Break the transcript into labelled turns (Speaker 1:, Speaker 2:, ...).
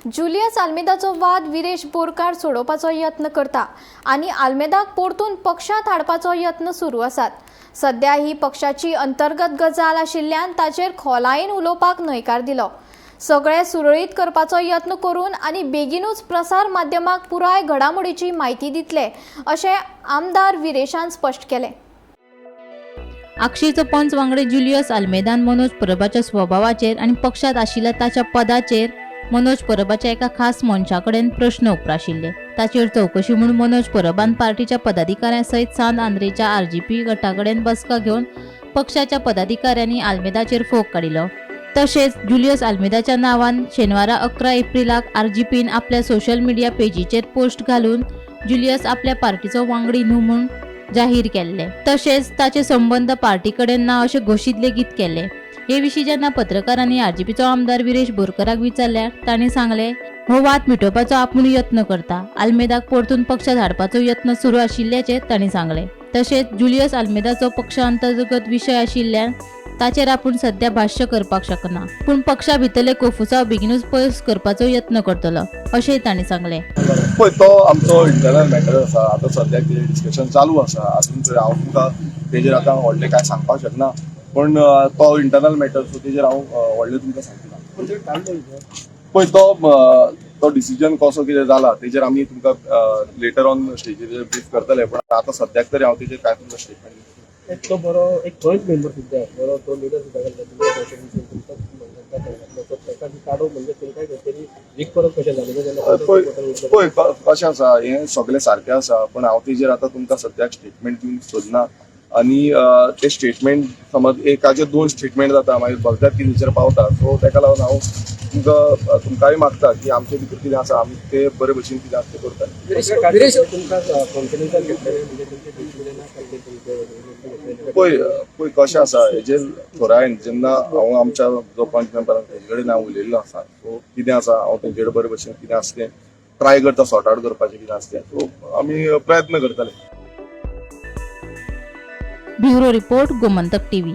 Speaker 1: Julius आल्मेदाचो वाद विरेश बोरकार सोडोवपाचो यत्न करता आनी आल्मेदाक परतून पक्षांत हाडपाचो यत्न सुरू आसात. सध्या ही पक्षाची अंतर्गत गजाल आशिल्ल्यान ताचेर खोलायेन उलोवपाक न्हयकार दिलो. सगळें सुरळीत करपाचो यत्न करून आनी बेगीनूच प्रसार माध्यमाक पुराय घडामोडीची म्हायती दितले अशें आमदार विरेशान स्पश्ट केलें.
Speaker 2: आगशीचो पंच वांगडी जुलियस आल्मेदान मनोज परबाच्या स्वभावाचेर आनी पक्षांत आशिल्ल्या ताच्या पदाचेर मनोज परबाच्या एका खास मनशा कडेन प्रश्न उप्राशिल्ले. ताचेर चवकशी म्हूण मनोज परबान पार्टीच्या पदाधिकाऱ्यां सयत सांत आंद्रेच्या आरजीपी गटा कडेन बसका घेवन पक्षाच्या पदाधिकाऱ्यांनी आल्मेदाचेर फोग काडिल्लो. तशेंच जुलियस आल्मेदाच्या नांवान शेनवारा 11 एप्रिलाक आरजीपीन आपल्या सोशल मिडिया पेजीचेर पोस्ट घालून जुलियस आपल्या पार्टीचो वांगडी न्हू म्हूण जाहीर केल्ले. तशेंच ताचे संबंद पार्टी कडेन ना अशें घोशीत लेगीत केले. हे विशीं जेन्ना पत्रकारांनी आरजीपीचो आमदार विरेश बोरकराक विचारल्यार तांणी सांगलें, हो वाद मिटोवपाचो आपूण यत्न करता. आल्मेदाक परतून पक्षांत हाडपाचो यत्न सुरू आशिल्ल्याचें तांणी सांगलें. तशेंच जुलियस आल्मेदाचो पक्षा अंतर्गत विशय आशिल्ल्यान ताचेर आपूण सध्या भाश्य करपाक शकना, पूण पक्षा भितरले कोफुसांव बेगिनूच पयस करपाचो यत्न करतलो अशेंय तांणी सांगलें.
Speaker 3: पळय, तो आमचो इंटरनल मॅटर आसा. आतां सद्याक तेजेर डिस्कशन चालू आसा. अजून तरी हांव तुमकां तेजेर आतां व्हडलें कांय सांगपाक शकना, पूण तो इंटरनल मॅटर, सो तेजेर हांव व्हडलें तुमकां सांगना. पळय, तो डिसिजन कसो कितें जाला तेजेर आमी तुमकां लेटर ऑन स्टेजीर ब्रीफ करतले, पण आतां सद्याक तरी हांव तेजेर कांय तुमकां स्टेटमेंट
Speaker 4: एक तो बरो एक पंच मेंबर सुद्दां, बरो तो लिडर सुद्दां तुमकां ताका काडून म्हणजे तुमकां खंय तरी वीक परत कशें जालें जेन्ना?
Speaker 3: पळय पळय, कशें आसा, हें सगळें सारकें आसा, पण हांव तेजेर आतां तुमकां सद्याक स्टेटमेंट दिवंक सोदना. आनी ते स्टेटमेंट समज एकाचे दोन स्टेटमेंट जाता, मागीर भलत्याच कितेंचेर पावता. सो तेका लागून हांव तुमकांय मागता की आमचे भितर कितें आसा, आमी ते बरे भशेन कितें आसा तें करता.
Speaker 4: विरेश, तुमकां कॉन्फिडन्सान घेतलें म्हणजे तुमचे डिसिजन ना तुमचे?
Speaker 3: पळय पळय, कशें आसा, हेजेर थोरायन जेन्ना हांव आमच्या जो पंच मेंबर आसा तेजे कडेन हांव उलयल्लो आसा. सो कितें आसा, हांव तेंचे कडेन बरे भशेन कितें आसा तें ट्राय करता सॉर्ट आवट करपाचें कितें आसा तें. सो आमी प्रयत्न करतले.
Speaker 2: Bureau report, Gomantak TV.